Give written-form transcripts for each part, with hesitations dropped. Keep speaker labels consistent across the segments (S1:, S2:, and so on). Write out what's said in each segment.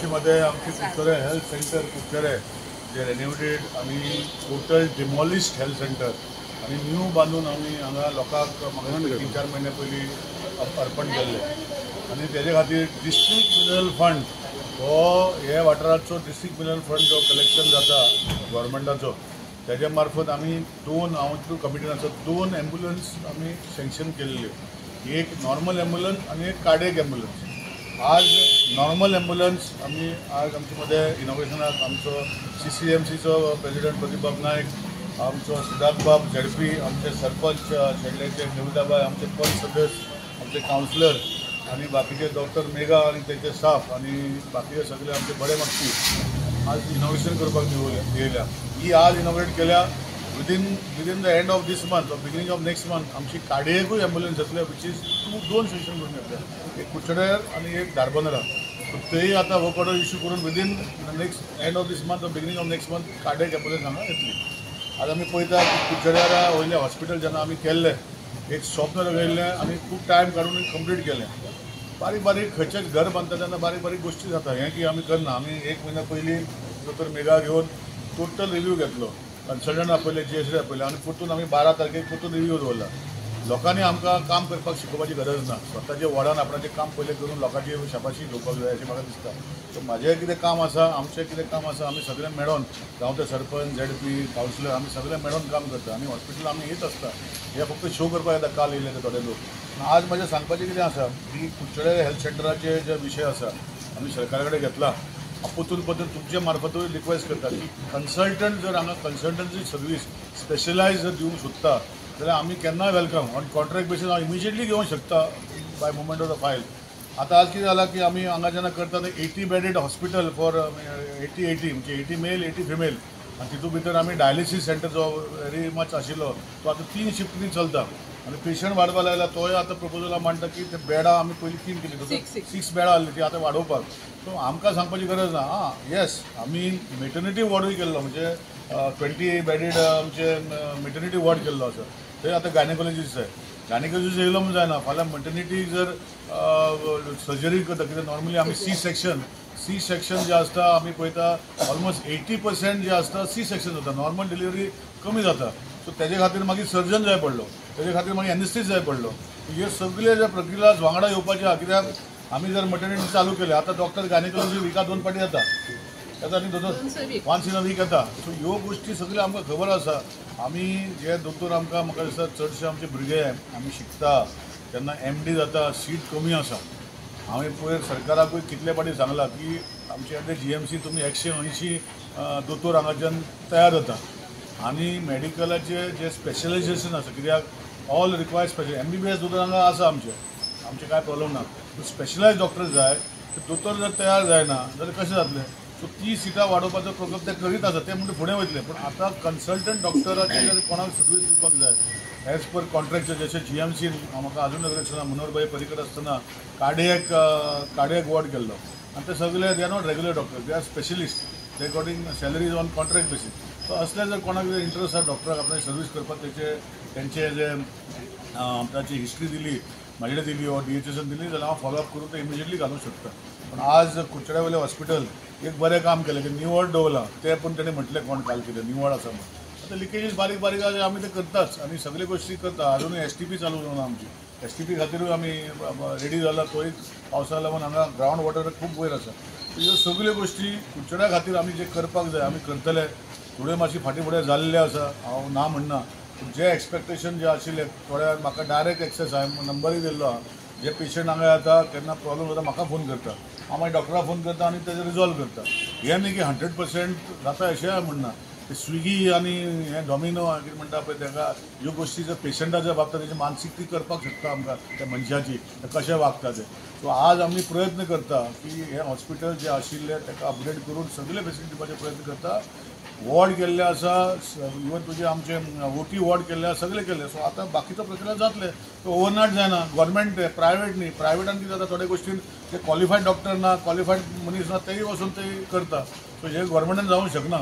S1: आमचे मध्ये आमचे कुडचडे हेल्थ सेंटर कुडचडे जे रेनोवेटेड आनी टोटल डिमॉलिश्ड हेल्थ सेंटर आनी न्यू बांदून आमी हांगा लोकांक म्हाका 3-4 म्हयने पयलीं अर्पण केल्लें आनी तेजे खातीर डिस्ट्रिक्ट मिनरल फंड हो हे वाठाराचो डिस्ट्रिक्ट मिनरल फंड जो कलेक्शन जाता गव्हर्मेंटाचो तेजे मार्फत आमी दोन, हांव थ्रू कमिटीन आसा, 2 एम्बुलन्स आमी सँक्शन केल्ल्यो, एक नॉर्मल एम्बुलन्स आनी एक कार्डियक एम्बुलन्स. आज नॉर्मल एम्बुलन्स आमी आज आमचे मदें इनोग्रेशनाक आमचो CCMCचो प्रेजिडंट प्रदीप नायक, आमचो सिद्धार्थ बाब झेडपी, आमचे सरपंच शेडलेचे निवृताबाय, आमचे पंच सदस्य, आमचे कावन्सिलर आनी बाकीचे डॉक्टर मेघा आनी तेंचे स्टाफ आनी बाकीचे सगळे आमचे बरे मागपी आज इनोग्रेशन करपाक येयल्या. ही आज इनोग्रेट केल्या. Within the end of this month or beginning of next month आमची कार्डियकूय एम्बुलन्स येतले, which is 2 station करून येतले, एक कुडचड्यार आनी एक धारबंदरा. सो तेय आतां वर्क ऑर्डर इश्यू करून within the next end of this month or beginning of next month cardiac ambulance हांगा येतली. आज आमी पळयता की कुडचड्यारा वयलें हॉस्पिटल जेन्ना आमी केल्लें एक स्वप्न रंगयल्लें आनी खूब टायम काडून कंप्लीट केलें. बारीक बारीक खंयचेच घर बांदता तेन्ना बारीक बारीक गोश्टी जाता, हें की आमी करना. आमी 1 म्हयन्या पयलीं दोतोर मेघा घेवन टोटल रिव्यू घेतलो, कन्सल्टंट आपयले, GSD आपयले आनी परतून आमी 12 तारखेक परतून रिव्यू दवरला. लोकांनी आमकां काम करपाक शिकोवपाची गरज ना, स्वताच्या वॉर्डान आपणाचें काम पयलें करून लोकांची शाबाशी घेवपाक जाय अशें म्हाका दिसता. सो म्हाजें कितें काम आसा, आमचें कितें काम आसा, आमी सगळे मेळोन, गांवचे सरपंच, ZP, councillor, आमी सगळे मेळोन काम करता आनी हॉस्पिटल आमी येत आसता. हें फक्त शो करपाक येता, काल येयले ते थोडे लोक. आज म्हाजें सांगपाचें कितें आसा की कुडचडे हेल्थ सेंटराचे जे विशय आसा आमी सरकारा कडेन घेतला. परतून परतून तुमचे मार्फतूय रिक्वेस्ट करता की कन्सल्टंट जर हांगा कन्सल्टंसी सर्वीस स्पेशलायज जर दिवंक सोदता जाल्यार आमी केन्नाय welcome. On contract basis हांव इमिजिएटली घेवंक शकता by movement of the file. आतां आज कितें जालां की आमी हांगा जेन्ना करता ते 80 बेडेड हॉस्पिटल फॉर 80 म्हणजे 80 मेल 80 फिमेल आनी तितूंत भितर आमी डायलिसीस सेंटर जो व्हेरी मच आशिल्लो तो आतां 3 शिफ्टींनी चलता आनी पेशंट वाडपाक लागला. तोय आतां प्रपोजल मांडटा की ते बेडां आमी पयलीं 3 केली, 6 बेडां आहली ती आतां वाडोवपाक. सो आमकां सांगपाची गरज ना. आं येस, आमी मेटर्निटी वॉर्डूय केल्लो, म्हणजे 20 बेडेड आमचे मेटर्निटी वॉर्ड केल्लो आसा. थंय आतां गायनेकॉलॉजिस्ट जाय, गायनेकॉलॉजिस्ट येयलो म्हूण जायना, फाल्यां मटर्निटी जर सर्जरी करता कित्याक नॉर्मली आमी सी सेक्शन जे आसता आमी पळयता ऑलमोस्ट 80% जे आसता सी सेक्शन जाता, नॉर्मल डिलिव्हरी कमी जाता. सो तेजे खातीर मागीर सर्जन जाय पडलो, तेजे खातीर मागीर एनेस्थीस्ट जाय पडलो. हे सगळे जे प्रक्रिया वांगडा येवपाचे आहा कित्याक आमी जर मटर्निटी चालू केले आतां डॉक्टर गायनेकॉलॉजी विका 2 फावटी येता, येता न्ही दोन वन्स इन अ वीक येता. सो ह्यो गोश्टी सगळ्यो आमकां खबर आसा. आमी जे दोतोर आमकां म्हाका दिसता चडशे आमचे भुरगे आमी शिकता तेन्ना MD जाता, सीट कमी आसा. हांवें पयर सरकाराकूय कितले फावटी सांगलां की आमचे आतां GMC तुमी 180 दोतोर हांगाच्यान तयार जाता आनी मॅडिकलाचे जे स्पेशलायझेशन आसा कित्याक ऑल रिक्वायर्ड स्पेशल MBBS दोतोर हांगा आसा, आमचे आमचे कांय प्रॉब्लम ना. स्पेशलायज डॉक्टर जाय, दोतोर जर तयार जायना जाल्यार कशें जातलें? सो ती सिटां वाडोवपाचो प्रकल्प ते करीत आसा, ते म्हणटा फुडें वयतले. पूण आतां कन्सल्टंट डॉक्टराचे जर कोणाक सर्वीस दिवपाक जाय एज पर कॉन्ट्रॅक्ट, जशें GMCन म्हाका आजून लक्षात मनोहरभाई पर्रीकर आसतना कार्डियक वॉर्ड केल्लो आनी ते सगळे they are not regular doctor, they are specialist, they getting salaries on contract basis. So असले जर कोणाक जर इंट्रस्ट आसा डॉक्टराक आपणाची सर्वीस करपाक, तेचे तेंचे जे आपणाची हिस्ट्री दिली, म्हाजे कडेन दिली वा DHSन दिली जाल्यार हांव फॉलोअप करून ते इमिजिएटली घालूंक शकता. पूण आज कुडचड्या वयलें हॉस्पिटल एक बरें काम केलें की निवळ दवरलां, तें पूण तेणें म्हटलें कोण काल कितें निवळ आसा म्हूण. आतां लिकेजीस बारीक बारीक आसा आमी ते करताच आनी सगळे गोश्टी करता. आजुनूय STP चालू जावना आमची, STP खातीरूय आमी रेडी जाला, तोय पावसा लागून हांगा ग्रावंड वॉटर खूब वयर आसा. ह्यो सगळ्यो गोश्टी कुडचड्या खातीर आमी जे करपाक जाय आमी करतले. थोड्यो मातशी फाटीं फुडें जाल्ले आसा, हांव ना म्हणना, पूण जे एक्सपेक्टेशन जे आशिल्ले थोडे म्हाका डायरेक्ट एक्सेस हांवें नंबरूय दिल्लो आहा. जे पेशंट हांगा येता केन्ना प्रॉब्लम जाता म्हाका फोन करता, हांव मागीर डॉक्टराक फोन करता आनी तेजें रिजॉल्व करता. हें न्ही की 100% जाता अशें हांव म्हणना. ते स्विगी आनी हें डॉमिनो कितें म्हणटा पळय तेका, ह्यो गोश्टी जर पेशंटाच्या बाबतींत तेजी मानसीक ती करपाक शकता आमकां त्या मनशाची कशें वागता तें. सो आज आमी प्रयत्न करता की हें हॉस्पिटल जें आशिल्लें तेका अपग्रेड करून सगळे फेसिलिटी दिवपाचे प्रयत्न करता. वॉर्ड केल्ले आसा, इवन तुजे आमचे OT ward केल्ले आसा, सगळे केल्ले. सो आतां बाकीचो प्रक्रिया जातले, तो ओवरनायट जायना. गव्हर्मेंट प्रायवेट न्ही, प्रायवेटान कितें जाता थोडे गोश्टीन ते क्वॉलिफायड डॉक्टर ना, क्वॉलिफायड मनीस ना, तेय वचून ते करता. सो हे गव्हर्मेंटान जावंक शकना.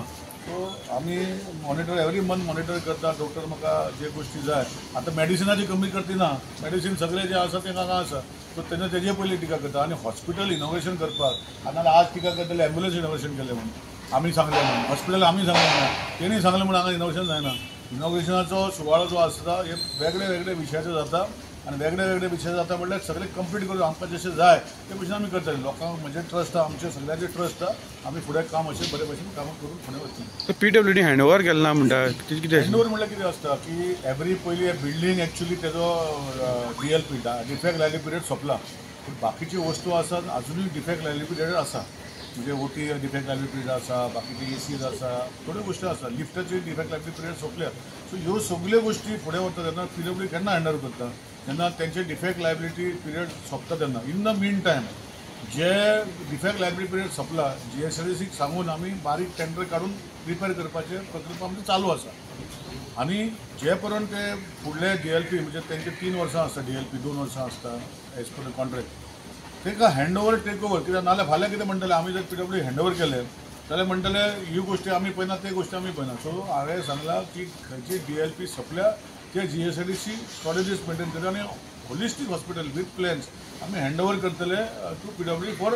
S1: सो आमी मॉनिटर एवरी मंथ मॉनिटर करता. डॉक्टर म्हाका जे गोश्टी जाय आतां मेडिसिनाची कमी करती ना, मेडिसीन सगळें जें आसा तें हांगा आसा. सो तेन्ना तेजे पयलीं टिका करता आनी हॉस्पिटल इनोग्रेशन करपाक आनी आज टिका करतले एम्बुलन्स इनोग्रेशन केलें म्हणून आमी सांगलें म्हणून हॉस्पिटल आमी सांगलें म्हणून तेणी सांगलें म्हणून हांगा इनोग्रेशन जायना. इनोग्रेशनाचो सुवाळो जो आसता हे वेगळे वेगळे विशयाचो जाता आनी वेगळे वेगळे विशय जाता म्हणल्यार सगळे कंप्लीट करून आमकां जशें जाय ते भशेन आमी करतले. लोकांक म्हणजे ट्रस्ट आहा, आमचे सगळ्यांचे ट्रस्ट आहा, आमी फुडें काम अशें बरे भशेन कामां करून फुडें वतले.
S2: पीडब्ल्यूडी हँडओवर केलें ना म्हणटा कितें?
S1: हँडओवर म्हणल्यार कितें आसता की एवरी पयली बिल्डींग एक्चुली तेजो डीएलपी डिफेक्ट लायली पिरियड सोंपला, पूण बाकीच्यो वस्तू आसात अजुनूय डिफेक्ट लायली पिरियड आसा. म्हणजे ओटी डिफेक्ट लायली पिरियड आसा, बाकीचे एसीज आसा, थोड्यो गोश्टी आसा, लिफ्टाची डिफेक्ट लायली पिरियड सोंपल्या. सो ह्यो सगल्यो गोश्टी फुडें वता तेन्ना पीडब्ल्यूडी केन्ना हँडओवर करता तेन्ना तेंचे डिफेक्ट लायबिलिटी पिरियड सोंपता तेन्ना. In the mean time J defect liability period सोंपला जीएसआयडीसीक सांगून आमी बारीक टेंडर काडून रिपेर करपाचे प्रकल्प आमचे चालू आसा. आनी जे पर्यंत ते फुडले डीएलपी म्हणजे तेंचे 3 वर्सां आसता, डीएलपी 2 वर्सां आसता एज पर कॉन्ट्रॅक्ट, तांकां हँडओवर टेक ओवर कित्याक नाजाल्यार फाल्यां कितें म्हणटले आमी जर पीडब्ल्यू हँडओवर केलें जाल्यार म्हणटले ह्यो गोश्टी आमी पळयना ते गोश्टी आमी पळयना. सो हांवें सांगलां की खंयची डीएलपी सोंपल्या ते जीएसआयडीसी थोडे दीस मेंटेन करता आनी होलिस्टीक हॉस्पिटल वीथ प्लॅन्स आमी हँडओवर करतले to PW for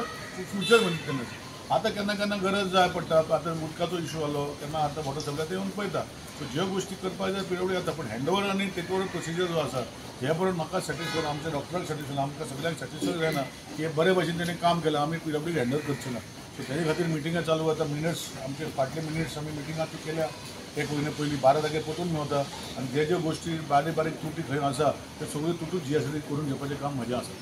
S1: future maintenance. आतां केन्ना केन्ना गरज जाय पडटा, आतां उदकाचो इशू जालो केन्ना आतां वॉटर सप्लाय ते येवन पळयता. सो ज्यो गोश्टी करपाक जाय पीडब्ल्यू जाता, पूण हँडओवर आनी टेक ओवर प्रोसिजर जो आसा हे पळोवन म्हाका सॅटिस्फाय, आमच्या डॉक्टराक सॅटिस्फाय, आमकां सगळ्यांक सॅटिस्फाय जायना की बरे भशेन तेणी काम केलां, आमी पीडब्ल्यू हँडल करचे ना. सो तेजे खातीर मिटिंगां चालू जाता, मिनिट्स आमचे फाटले मिनिट्स आमी मिटिंगां ती केल्या एक म्हयने पयलीं 12 जाग्यार परतून मेवता आनी जे ज्यो गोश्टी बारीक बारीक त्रुटी खंय आसा ते सगळ्यो त्रुटी जीएसआयडी करून घेवपाचें काम म्हजें आसा.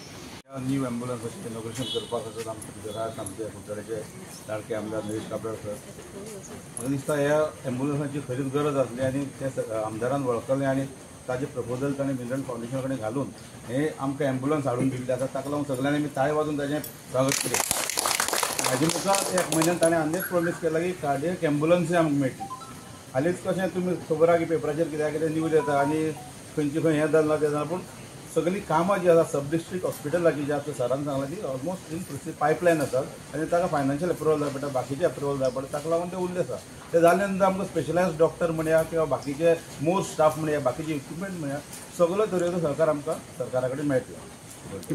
S3: न्यू एम्बुलन्साचें इनॉग्रेशन करपाक आसत आमच्या गुजरात आमचे कुडचड्याचे लाडके आमदार नरेश काब्राल सर. म्हाका दिसता ह्या एम्बुलन्साची खरीच गरज आसली आनी ते आमदारान वळखलें आनी ताजें प्रपोजल ताणें मिल्डन फावंडेशना कडेन घालून हे आमकां एम्बुलन्स हाडून दिल्लें आसा. ताका लागून सगळ्यांनी आमी ताळे वाजून ताजें स्वागत केलें. हाजे मुखार एक म्हयन्यान ताणें आनीक प्रोमीस केला की कार्डियक एम्बुलन्सूय आमकां मेळटली. हालींच कशें तुमी खबर आहा की पेपराचेर कित्याक कितें न्यूज येता आनी खंयची खंय हें जालां तें जालां, पूण सगळीं कामां जीं आसा सब डिस्ट्रिक्ट हॉस्पिटलाची जी आतां सरान सांगलां ती ऑलमोस्ट इन पायपलायन आसात आनी ताका फायनान्शियल अप्रुवल जाय पडटा, बाकीचे अप्रुवल जाय पडटा, ताका लागून ते उरले आसा. ते जाले नंतर आमकां स्पेशलायज डॉक्टर म्हणया किंवा बाकीचे मोर स्टाफ म्हणया, बाकीचे इक्विपमेंट म्हणया, सगळो तरेचो सहकार आमकां सरकारा कडेन मेळटलो.